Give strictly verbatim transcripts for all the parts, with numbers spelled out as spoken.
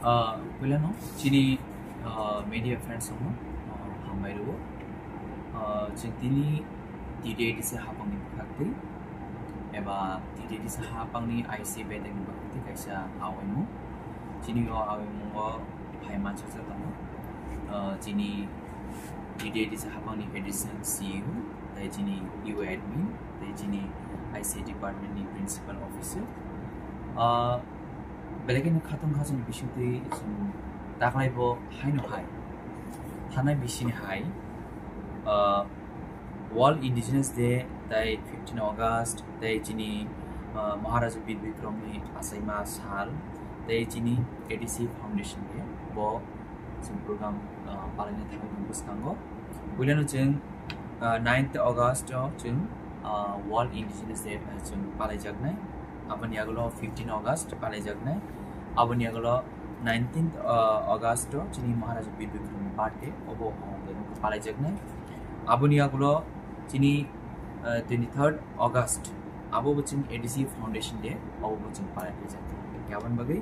Ah, puilano chini, ah, media friends rokno, ah, hambai rwo. Ah, chwng tini T D I D C hapangni bwkhaktwi eba T D I D C hapangni I C bedekni bwkhaktwi kaisa awaimung. Chini o awaimungo phai manchajak tongo. Ah, chini T D I D C hapangni additional C E O, tei chini U A admin, tei chini I C department ni principal officer. Ah, Belai kheno khatungkha chini bisingtwi chwng taklai bo haino hai. Thanai bisini hai, ah, World Indigenous Day tei fifteen August tei chini, ah, Maharaja Bir Bikramni achaima sal tei chini A D C Foundation Day bo chwng program, ah, palaina thangwi bwskango. Puilano chwng, ah, ninth August o chwng, ah, World Indigenous Day, ah, chwng palaijaknai. Aboni yagulo fifteen August palaijaknai. Aboni yagulo nineteenth, ah, August o chini Maharaja Bir Bikramni birthday, obo, ah, palaijaknai. Aboni yagulo chini, ah, twenty-third August, abo bo chwng A D C Foundation Day, obo bo chwng palaijaknai. Aboni bagwi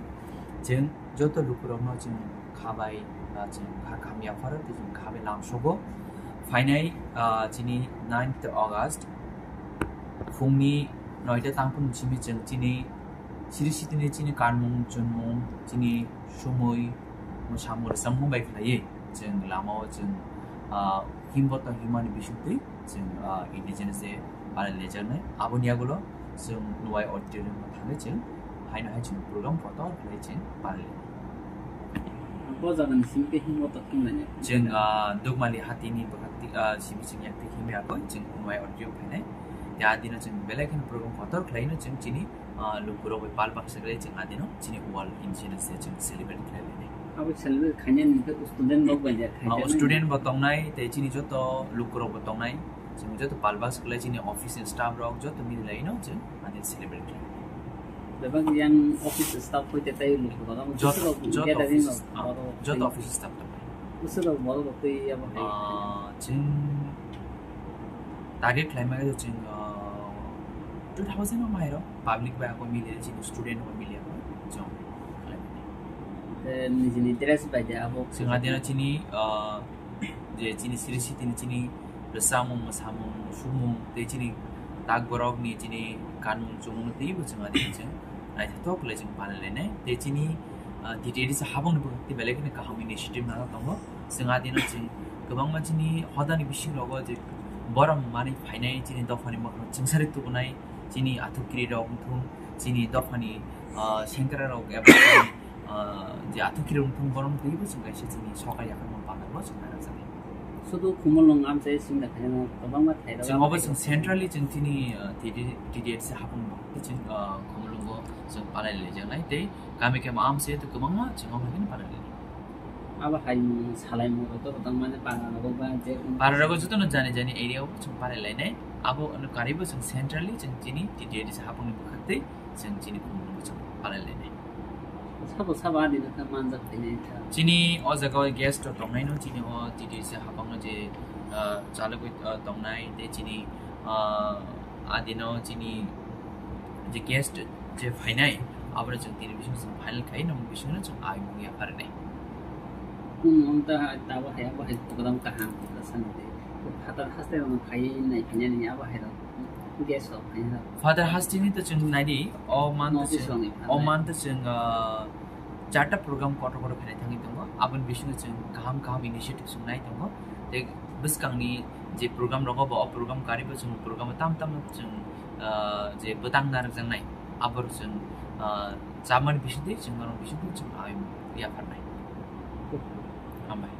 chwng joto lukurokno chwng khabai, ah, chwng kha khamya pharo tei chwng khabai lamsogo. Phainai, ah, chini ninth August phungni noita tangphung simi chwng chini siri sitini chini kanmung chunmung, chini sumui, mwsamung rwchapmung bai khlaiwi chwng lamao chwng, ah, himbo tong himani bisingtwi chwng, ah, Indigenous Day palai lejaknai. Aboni yagulo chwng Nuwai Auditorium o thangwi chwng haino hai chwng program kotor khlai chwng palai. Bo jagani simi khe himbo tong himlani. Chwng, ah, Dukmali hatini bwkhak ti-, ah, simi chwng yak ti himya koi chwng Nuwai Auditorium phainai. Tei adino chwng belai kheno program kotor khlaino chwng chini, ah, lukurok bai pal baksa khlai chwng adino chini World Indigenous Day chwng celebrate khlai lainai. Abo celebrate khainani khe student rok bai ya khainani. Ah, student bo tongnai, tei chini joto lukurok bo tongnai. Chwng joto palbas kwlai chini office ni staff rok joto mili lai no chwng ani celebrate khlai. Bebak yang office staff hoi te tai lukurok amo joto, joto office, ah, joto office staff tong. Bwswk rok borok rok tei abo hai. Ah, chwng target khlai ma chwng, ah, two thousand o mai rok public bai ako mili chini student rok mili ako jom khlai. Nijini dress bai de abo. Chwng adino chini, ah, je chini siri sitini chini rwchapmung, mwsamung, sumung, tei chini tak borokni chini kanmung chumung teibo chwng adino chwng naithothok khlai chwng palai lainai. Tei chini, ah, T D I D C habangni bwkhak tei belai kheno kaham initiative nana tongo. Chwng adino chwng kwbangma chini hodani bising rogo je borom manwi phainai chini dophani mwkhang chwngsari tubunai chini athukiri rok wngthung, chini dophani, ah, sengkra rok eba Ah, je athukiri wngthung borom twibo chwng kaisa chini sokha yakarma pandarbo chwng nairok jani. Sudu Khumulwng amchai singda khaina kwbangma thairok. Chwng obo chwng centrally chwng chini, ah, T D, T D F C hapung bo chwng, ah, Khumulwngo chwng palai laijaknai tei kami khe amchai tei kwbangma chwng omo hino palai lai. Abo hai salaimung rok to tang mane para rogo ba je para rogo jotono jani jani area o chwng palai lainai. Abo ano karibo chwng centrally chwng chini T D F C hapungni bwkhak tei chwng chini Khumulwngo chwng palai lainai. Sabo sabo adino khe manjak tini kha. Chini o jaga o guest rok tongnai no, chini o T D C hapang no je, ah, chalogwi, ah, tongnai tei chini, ah, adino chini je guest je phainai abo no chwng tini bising chwng final khai no bising no chwng ai mung ya pharinai. Kum wng ta tabo hai abo hai program kaham ta sani de. Phatar haste no khai nai phinya ni abo hai rok. Guest rok phai rok. Father Hasteni to chwng naidi, o month to chwng, o month to chwng, ah, charta program kotor kotor khainai thangwi tongo. Aboni bisingo chwng kaham kaham initiative chwng nai tongo. Tei bwskangni je program rogo bo, o program karibo chwng program tam tam chwng, ah, je bwtang narwkjaknai, aboro chwng, ah, chamani bisingtwi chwng norok bisingtwi chwng ai yapharnai. Hambai.